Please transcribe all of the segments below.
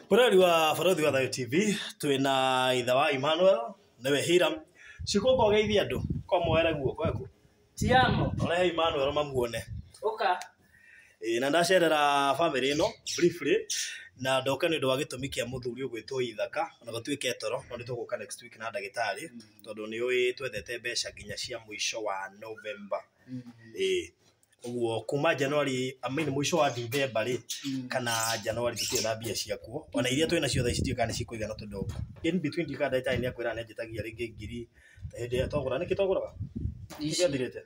Mũrori wa Barothi wa Thayo TV twĩna ithe wa Emmanuel nĩwe Hiram. Cikũnga ũgeithie andũ ko moere guoko eku. Tiamo. Ũrehe Emmanuel mamuone. Ũka. Ĩĩ na ndacerera bamĩrĩ ĩno briefly na ndoka nĩ ũndũ wa gĩtũmi kĩa mũthuri ũgwĩtwo Ithaka ona gũtuĩka e toro no nĩ tũgũka next week na ndagĩtarĩ tondũ nĩ ũĩ twethete mbeca nginya cia mũico wa November. Ĩĩ ũguo kuma January, I mean mũico wa December rĩ kana January tũtirĩ na mbia ciakuo ona iria twĩ nacio thaa ici ndiũĩ kana nĩ cikũigana tondũ in between ndiũĩ kana ndagĩtarĩ nĩ akwĩra nĩ anjĩtagia rĩngĩ ngiri ta hĩndĩ ĩrĩa twagũra nĩkĩ twagũraga Ici gĩathirĩte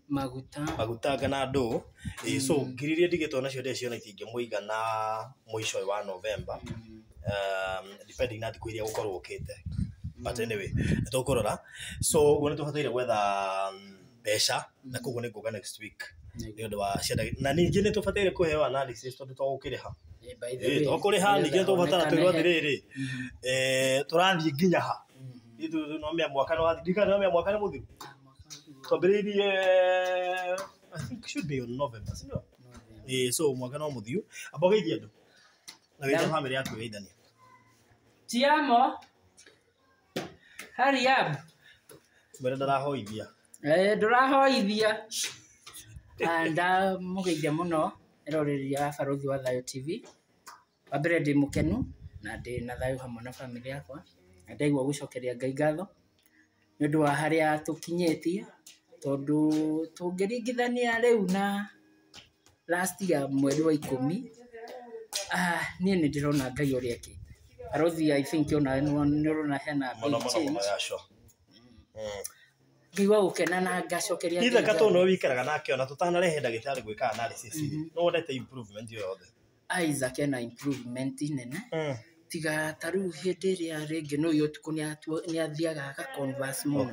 maguta. Maguta kana ndũ. Ĩĩ, so ngiri iria ndigĩtwo nacio ndĩciona itingĩmũigana mũico ũyũ wa November, depending na thikũ iria gũkorwo ũkĩte, but anyway nĩ tũkũrora. So ũguo nĩ tũbataire gwetha mbeca na koguo nĩ ngũka next week nĩ ũndũ wa cia na ningĩ nĩ tũbataire kũheo analysis tondũ to gũkĩrĩha. Eh, by the way, To kũrĩha ningĩ nĩ tũbatara twĩrwo atĩrĩrĩ, tũrathiĩ nginya ha. Ithuĩ no mĩa mwaka nĩ wathi ndikana no mĩa mwaka nĩ mũthiru twambĩrĩirie, I think should be on November, si ndio? Ĩĩ, so mwaka no mũthiu. Amba ũgeithie andũ na wĩte bamĩrĩ yaku ĩgeithanie. Tiamo. Hurry up. Mwĩre ndarahoithia. Eh, ndũrahoithia. Ah, ndamũgeithia mũno eroreri a Barothi wa Thayo TV. Wa mbere ndĩ mũkenu na ndĩ na thayũ hamwe na bamĩrĩ yakwa na ndaigua gũcokeria Ngai ngatho nĩ ũndũ wa harĩa tũkinyĩtie tondũ tũngĩringithania rĩu na last year mweri wa 10, ah, niĩ nĩ ndĩrona Ngai ũrĩa ekĩte. Barothi, I think onawe nĩ ũrona hena Mũno big mũno mũno change. yaco. Ngaigua gũkena na ngacokeria Ngai Ithaka ngatho. tũ nĩwe wĩikaraga nake ona tũtanarehe ndagĩtarĩ gwĩka analysis no wonete improvement ĩyo yothe? Isaac ena improvement nene tiga ta rĩu hĩndĩ ĩrĩa rĩngĩ nĩ ũyũ ũtukũ nĩ athiaga aka converse mũno.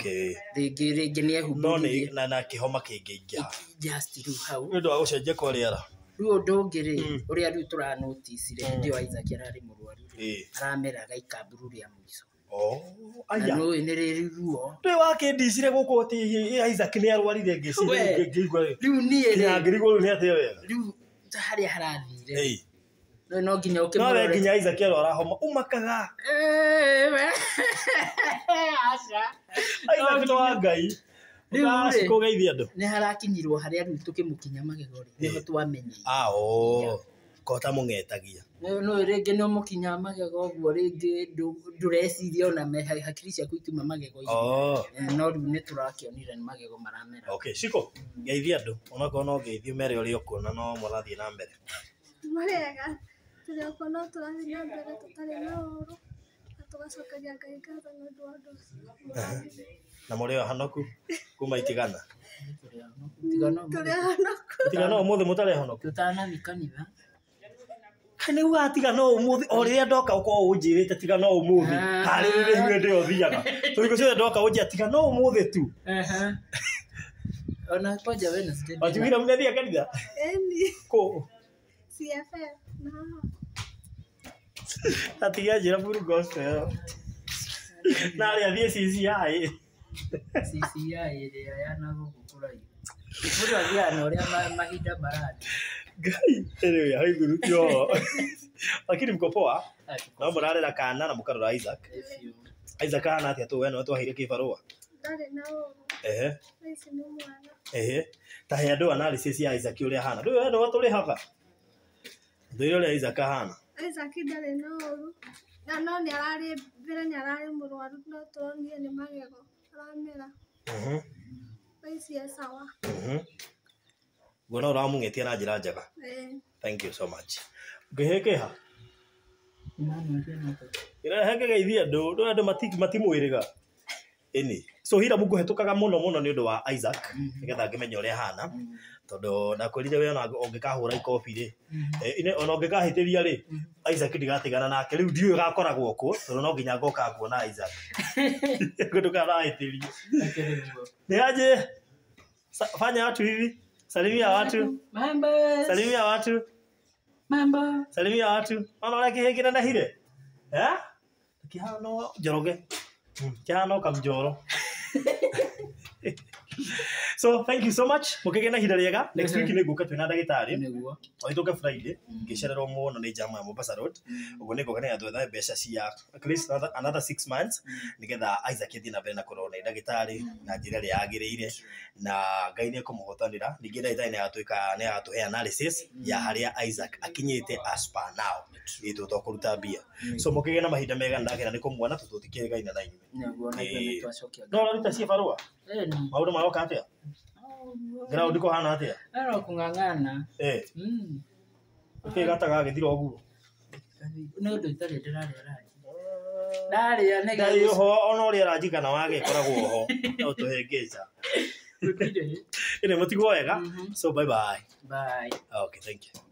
Rĩngĩ rĩngĩ nĩ No nĩ ehumbũririe na kĩhoma kĩngĩingĩha just rĩu hau. Nĩ ũndũ wa gũcenjia kwa rĩera. Rĩu ũndũ ũngĩ rĩ, ũrĩa rĩu tũranoticire hĩndĩ ĩyo Isaac ararĩ mũrwaru rĩ, arameraga ikamburu rĩa mũico. Oh, Na aya. nĩũĩ nĩ rĩrĩ ruo. Ndũĩ wakĩndicire gũkũ atĩ Isaac nĩ arwarire ngĩciria We. ngĩigua Rĩu niĩ rĩ, nginya ngĩrigwo rĩu nĩ atĩa wega. Rĩu ta harĩa harathire Ĩĩ. no nginya No we ũkĩmũrore. nginya Isaac arwara homa ũmakaga. Eh, we. Aca. Isaac nĩ wa Ngai. Rĩu rĩ, Ũgaciĩ andũ. Nĩ harakinyirwo harĩa rĩu tũkĩmũkinya magego rĩ, nĩho twamenyeire. Ah, oh. Kota mũng'etagia. No rĩngĩ nĩ ũmũkinya magego ũguo rĩngĩ ndũreciria ona hakiri ciaku ituma magego-inĩ. Oh. Eh, no rĩu nĩ tũrakĩonire nĩ magego maramera. Okay, Shiko, geithia andũ. Onakorwo no ngeithio mere ũrĩa ũkuona no mũrathiĩ na mbere. Marega tũrĩ okuo no tũrathiĩ na mbere tũtarĩ na ũru na tũgacokeria Ngai ngatho nĩ ũndũ wa ũndũ ũcio. Na mũrĩ o honoku kuma itigana. Tigana Tũrĩ ahonoku. Itigana ũmũthĩ mũtarĩ honoku. Tũtanathiĩ kanitha. Kaĩ nĩ ugaga tiga no ũmũthĩ o rĩrĩa ndoka ũkorwo ũnjĩrĩte tiga no ũmũthĩ. Karĩ rĩrĩ hĩndĩ ĩyo thiaga. Tondũ ciothe ndoka ũnjĩra tiga no ũmũthĩ tu. Ona kwanja Wednesday. Watigire mũnethiĩ kanitha? Ĩni. Kũ? CFM na haha. Atigia njĩra Full Gospel. Na arĩa athiĩ CCI. CCI ĩrĩa ya na gũkũ kũraihu. Mũndũ athiaga na ũrĩa mahinda marathiĩ. Ngai, anyway, haithuru ti ũhoro. Lakini mko poa? No mũrarera kana na mũkarora Isaac. Isaac ahana atĩa tũ we nĩwe twaheire kĩbarũa? Ndarĩ na ũru. Ehe. Thaa ici nĩ mwega. Ehe. Ta he andũ analysis ya Isaac ũrĩa ahana. Ndũĩ we nĩwe tũrĩhaga. Ndũĩ ũrĩa Isaac ahana. Isaac ndarĩ na ũru. Na no nĩ ararĩ mbere nĩ ararĩ mũrwaru no tũronire nĩ magego aramera. Thaa ici e sawa. Nguona ũramũng'etia na njĩra njega. Ĩĩ. Thank you so much. Ngĩhĩ kĩha? Ĩrehe kĩgeithie andũ, ndũĩ andũ matimwĩrĩga. Ĩni. So Hiramu ngũhetũkaga mũno mũno nĩ ũndũ wa Isaac nĩgetha ngĩmenye ũrĩa ahana tondũ ndakwĩrire we ona ũngĩkahũra ikobi rĩ, ona ũngĩkahĩtĩria rĩ, Isaac ndigatigana nake rĩu ndiũĩ gakoragwo kũ tondũ no nginya ngoka kuona Isaac. Ndũkanahĩtĩrie. Nĩ aje? Fanya watu hivi. Salimia watu. Mambo. Salimia watu. Mambo. Salimia watu. Ona ũrĩa kĩhĩ kĩnenehire? Eh? Kĩhana Njoroge. Kĩhana o kamnjoro. So thank you so much. Mũkĩgĩe na ihinda rĩega. Next week nĩ ngũka twĩna ndagĩtarĩ. Nĩguo. Oitũke Friday ngĩcererwo mũno nĩ jam ya Mombasa Road. Ũguo nĩ ngũka nĩgetha twethe mbeca cia at least another 6 months nĩgetha Isaac athiĩ na mbere na kũrorwo nĩ ndagĩtarĩ na njĩra ĩrĩa yagĩrĩire, na Ngai nĩ ekũmũhotanĩra. Ningĩ ndagĩtarĩ nĩ agatwĩka, nĩ agatũhe analysis ya harĩa Isaac akinyĩte as per now itũ to kũruta mbia. So mũkĩgĩe na mahinda mega, na ndakena nĩ kũmuona tondũ tũtikĩrĩgaine na inyuĩ. Nĩguo, na ithuĩ nĩ twacokia. No ũraruta ciĩ barũa? Ĩni. Maũndũ maroka atĩa? Ground kũhana atĩa? Ero kũng'ang'ana. Nĩkĩ gataga gĩthira ũguo? Nĩ ũndũ itarĩ ndĩrarĩa ranji. Ndarĩa nĩ Ngai ho ona ũrĩa ranji kana wage ĩkoragwo ho no tũhĩngĩca. Gũtirĩ. Ĩnĩ mũtigwo wega. So bye bye. Bye. Okay, thank you.